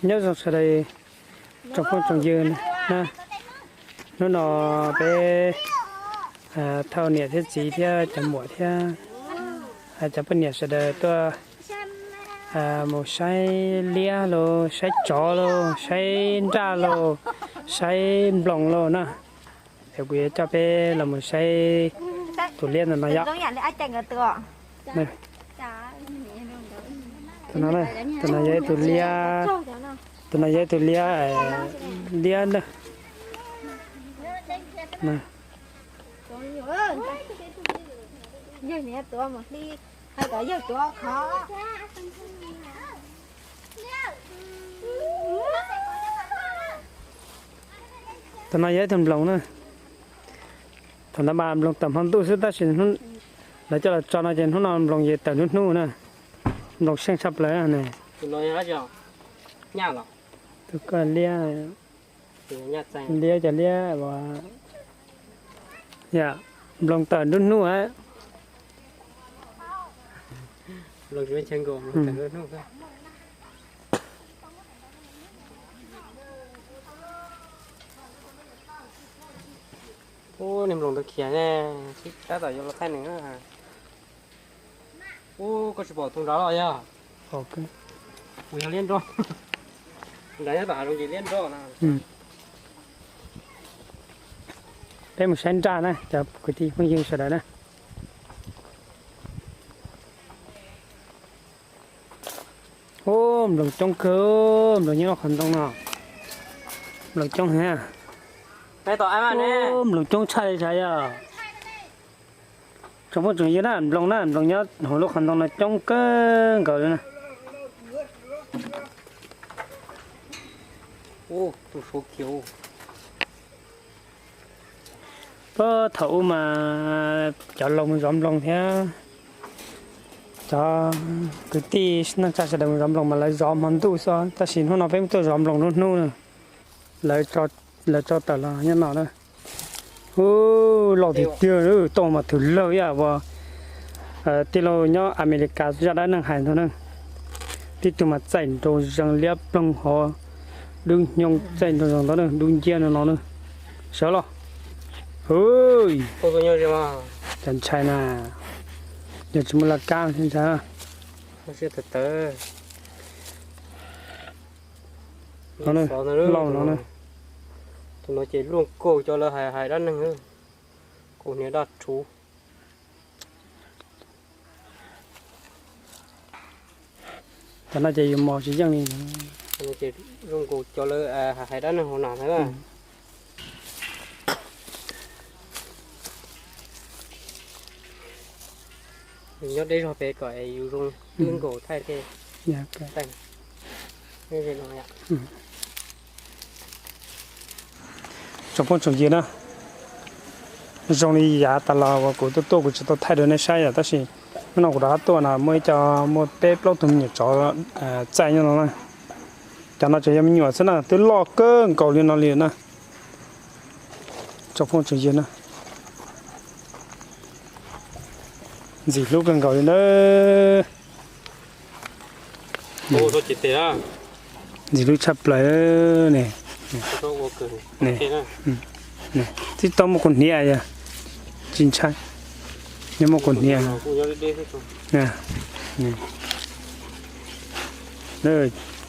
Nyob zoo sawv daws tsoom phooj tsoom ywg na, hnub no peb thauj niam thiab txiv thiab cov muam thiab cov poj niam sawv daws tuaj mus saib liab lauj, saib tsov lauj, saib nraj lauj, saib nploos lauj na. Es kuv yuav coj peb los mus saib tus liab ntawm no yom. Tus no, tus no yog ib tug liab, tus no yog ib tug liab, liab na. Tus no yog ib tug nploos na. Thaum ntawd mas nploos tawm hmo ntuj xwb tab sis lawv coj los tso no ces hnub no nploos yeej tawm nruab hnub na. Nploos seej tshaj plaws ne. Tus ko liab, liab cov liab, nploos tawm nruab hnub. Ub, niag nploos ntawd khiav ne, tab tom yuav los thaij nws. Ub, koj tsis pom tus nrad los yog? Kuv yog liab nroj. Nrad nyob tom hav zoov ces liab nroj no. Peb mus saib nraj na cov kwv tij phooj ywg sawv daws na. Ub, nploos coob kawg, nploos nyob qhov ntoo no. Nploos coob heev. Ub, nploos coob tshaj li sav yog. Tsoom phooj tsoom ywg na, nploos na, nploos nyob hauv lub qhov ntoo no coob kawg nkaus li na. Puag thaum ub mas cov laus mus zov nploos thiab cov kwv tij neej tsa sawv daws mus zov nploos mas lawv zov hmo ntuj xwb, tab sis hnub no peb tuaj zov nploos nruab hnub na. Lawv tso tawm los nyob no na. Ub, loj tiag tiag, tau mas thwm lawg ib yam uas tij laug nyob Amelikas zaj dab neeg hais ntag na. Tib tug mas txaij nraug zeeg liab ploog hov, dub nyoog txaij nraug zeeg ntawd na, dub nciab no no na. Sawv los. Cov ntshai na, yog tsis muaj laj kab thiab ntshai. Lauj no na. Tus no ces luaj nkaus cov lawv hais hais dab neeg, kaus hniav daj rhuv. Tam no ces yus mos tsis yeej li. Zoo nkaus cov lawv hais dab neeg hauv no na. Nyob deb zog pem kom yus zoo twb nkaus thaij thiab. Tsoom phooj tsoom ywg na, zoo li yav tas los uas kuv tuaj tuaj kuv tsis tau thaij rau nej saib yom, tab sis hnub no kuv rov qab tuaj no muaj ib co, muaj peb plaub tug me nyuam tsov txaij nyob no na. Cov no tseem yog me nyuam xwb na, twb loj kawg nkaus li no li na. Tsoom phooj tsoom ywg na, ntxim hlub kawg nkaus li na. Ntxim hlub tshaj plaws ne. Tib tau muaj kaus hniav yog tsis ntshai, nyob muaj kaus hniav.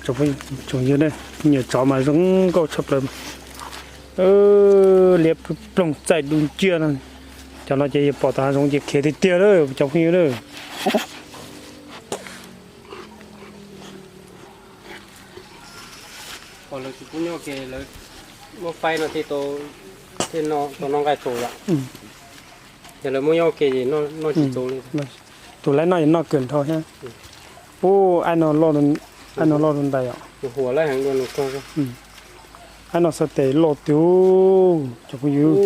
Tsoom phooj ywg, me nyuam tsov mas zoo nkauj tshaj plaws. Liab ploog txaij dub nciab no. Cov no ces yog pom tom hav zoov ces khiav tiag tiag lawm cov phooj ywg lawm. Lawv tsis pub nyob ke, lawv muab faib no thiaj tau, thiaj tau noj nqaij txaus yom. Yog lawv muab nyob ke es noj tsis txaus li. Tus laib noj es noj kawg nrho thiab. Ub, aib no loj, aib no loj rau ntais os. Aib no sab tes loj tiag, cov phooj ywg.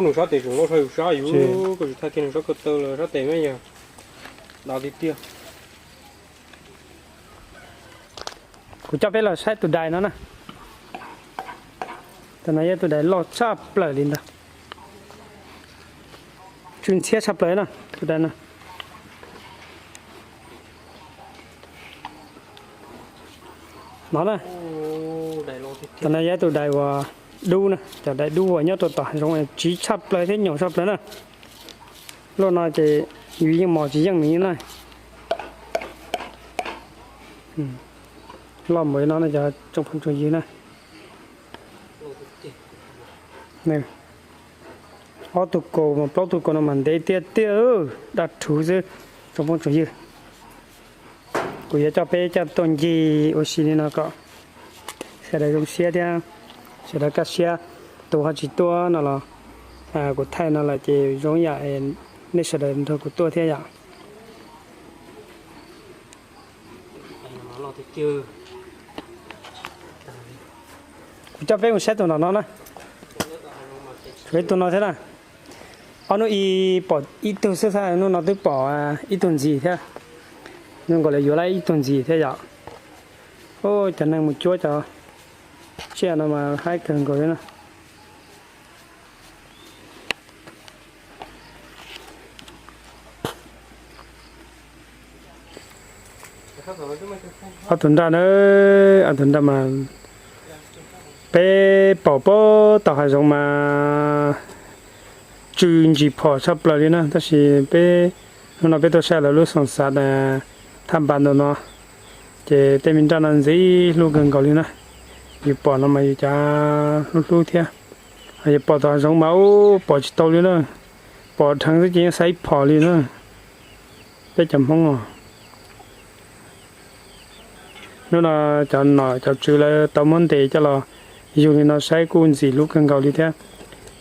Nws sab tes tseem loj tshaj yus sab yus, koj tsis thaij kiag nws sab ko taw los sab tes mas yog dav tiag tiag. Kuv coj peb los saib tus dais no na. Tus no yog tus dais loj tshaj plaws li ntag. Tsw ntxhiab tshaj plaws na tus dais no. No na, tam no yog ib tug dais uas dub na, cov dais dub uas nyob rau tom hav zoov tsiv tshaj plaws thiab nyaum tshaj plaws na. Luaj no ces yus yeej mos tsis yeej nws na. Loj npaum li no na cov tsoom phooj tsoom ywg na. Ob tug kaus mas plaub tug kaus no mas ntev tiag tiag, daj rhuv xwb tsoom phooj tsoom ywg. Kuv yuav coj peb coj tuaj ncig ua si li no kom sawv daws zoo siab thiab sawv daws kaj siab. Tus ho tsis tuaj no los kuv thaij no lawm ces zoo yam nej sawv daws nrog kuv tuaj thiab yom. Kuv coj peb mus saib tus nram no na. Tshuav ib tug no thiab na. Ob hnub i pom ib tug xwb, hnub no twb pom ib tug ntxiv thiab. Zoo nkaus li yuav lawm ib tug ntxiv thiab yom. Cov neeg mus cuab cov tsiaj no mas haib kawg nkaus li na. Ob tug nraj na, ob tug nraj mas peb pom puag tom hav zoov mas tsw ntsis phom tshaj plaws li na, tab sis peb hnub no peb tuaj saib lawv lub xoom xav thaj npas ntawm no, ces tej me nraj no ntxim hlub kawg nkaus li na. Yus pom no mas yus cav hlub hlub thiab. Yus pom tom hav zoov mas ub pom tsis tau li na, pom dheev xwb ces yeej xaiv phom li na. Peb cov Hmoob os, hnub no cov nom cov tswv lawv tau muab ntes coj los yug li no saib kuj ntxim hlub kawg nkaus li thiab.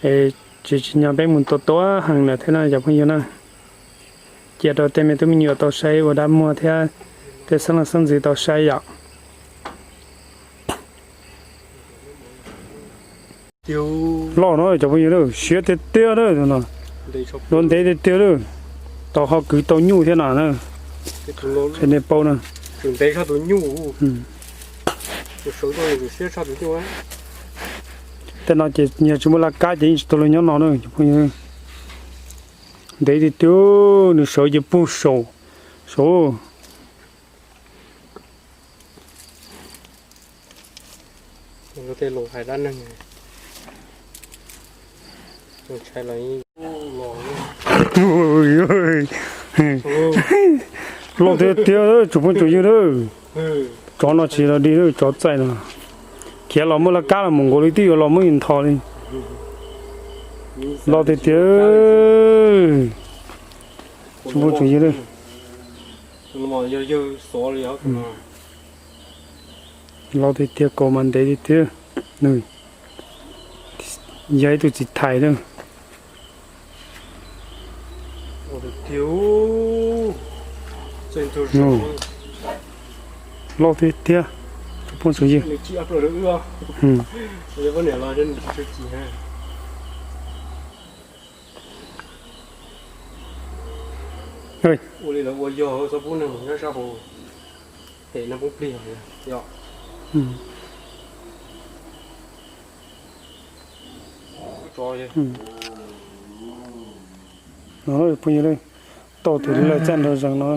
Es tsis tsim nyog peb mus tua tua heev lawm thiab no cov phooj ywg na. Cia rau tej me tub me nyuam tau saib ua dab muag thiab tej xeeb leej xeeb ntxwv tau saib yom. Loj no cov phooj ywg na, siab tiag tiag na, luag ntev tiag tiag na, tau ho kwv tau nyuj thiab na. Qhia nej paub na. Tej no ces yog tsis muaj laj kab ces yeej tsis tau luag nyob no na cov phooj ywg. Ntev tiag tiag, nws sawv ces puag saum, saum. Tej lus hais dab neeg, loj tiag tiag tsoom phooj tsoom ywg na. Tsov no tsis los dig, tsov txaij no khiav los muaj laj kab los mus nkaus li twb yuav los muab ntho li. Loj tiag tiag tsoom phooj tsoom ywg na. Loj tiag tiag, kaus mas ntev tiag tiag. Yog ib tug txiv thais na. Loj tiag tiag, tsoom phooj tsoom ywg. Ua li lawv ua yog txhob pub neeg nyob sab hauv, phem neeg poob plig. Phooj ywg, tau tus lawv txaj nrog zeeg no.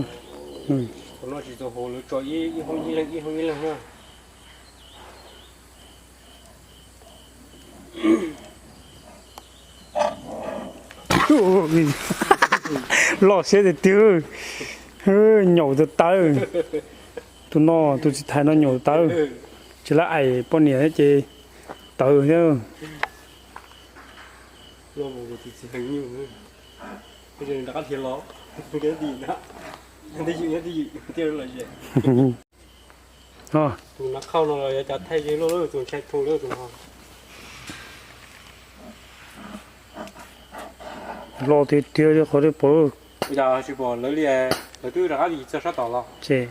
Loj siab tiag tiag, nyaum tawv tawv. Tus no, tus txiv thais no nyaum tawv, tsis laj aim poj niam thiab ces tawv thiab. Loj tiag tiag li qhov twg pom. Lawv twb rov qab vim txog sab tom los. Ces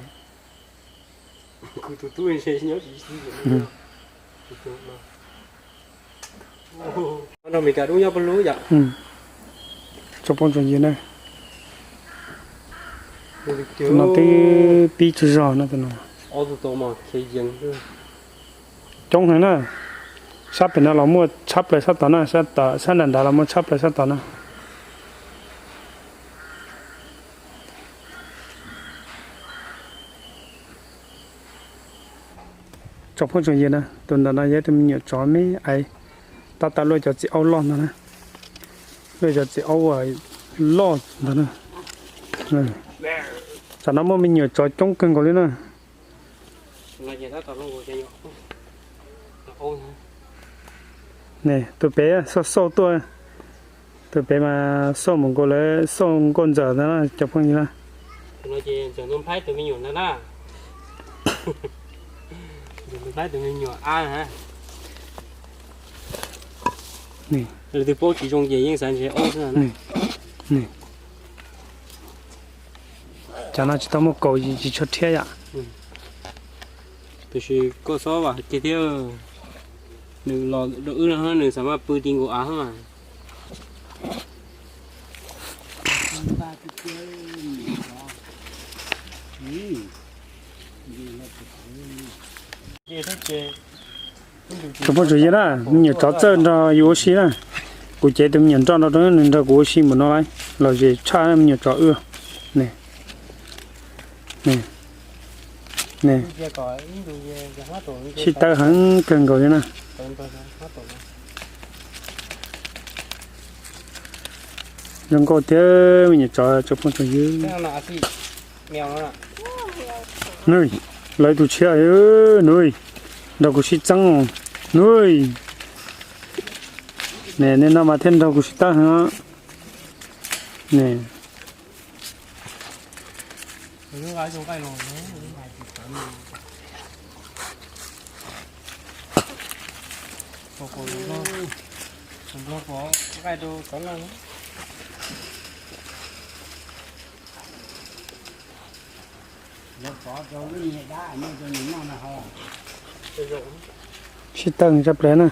no Meskas dub nyob pawg lug yom. Tsoom phooj tsoom ywg na, tus no twb pib tsaug zog no, tus no coob heev na. Sab pem no los muaj tshab plaws sab tod na, sab nram nrad los muaj tshab plaws sab tod na. Tsoom phooj tsoom ywg na, tus ntawm no yog ib tug me nyuam tsov me aiv, tab tom luaj cov txiv aub loj ntag na, luaj cov txiv aub uas loj ntag na. Tam no muaj me nyuam tsov coob kawg nkaus li na. Tus pem xauj xauj tuaj, tus pem mas xauj mus nkaus lawv xauj nkauj ntxawm ntag na cov phooj ywg na. Lawv twb paub tsis zoo ces yeej xav ntshe aub xwb. Cov no tsis tau muaj kaus tsis tshua rhiab yom. Tab sis koj xob vam kiag thiab, nws los rau wb no nws xav mas pw ti nkaus av mas. Tsoom phooj tsoom ywg na, me nyuam tsov txawj nrog yus ua si na. Kuv cev tus me nyuam nroj no rau nws nrog kuv ua si npaum no lawm, lom zem tshaj me nyuam tsov wb. Sib tawb heev kawg nkaus li na. Zoo nkauj thiab me nyuam tsov tsoom phooj tsoom ywg. Nws, lawv tus tshiab, nws nrog kuv sib txeeb, nws, nej no mas thiaj nrog kuv sib tawb heev. Sib tawb tshaj plaws na.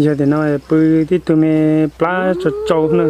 Yog tias no pw tib tug me plab tsau tsau na.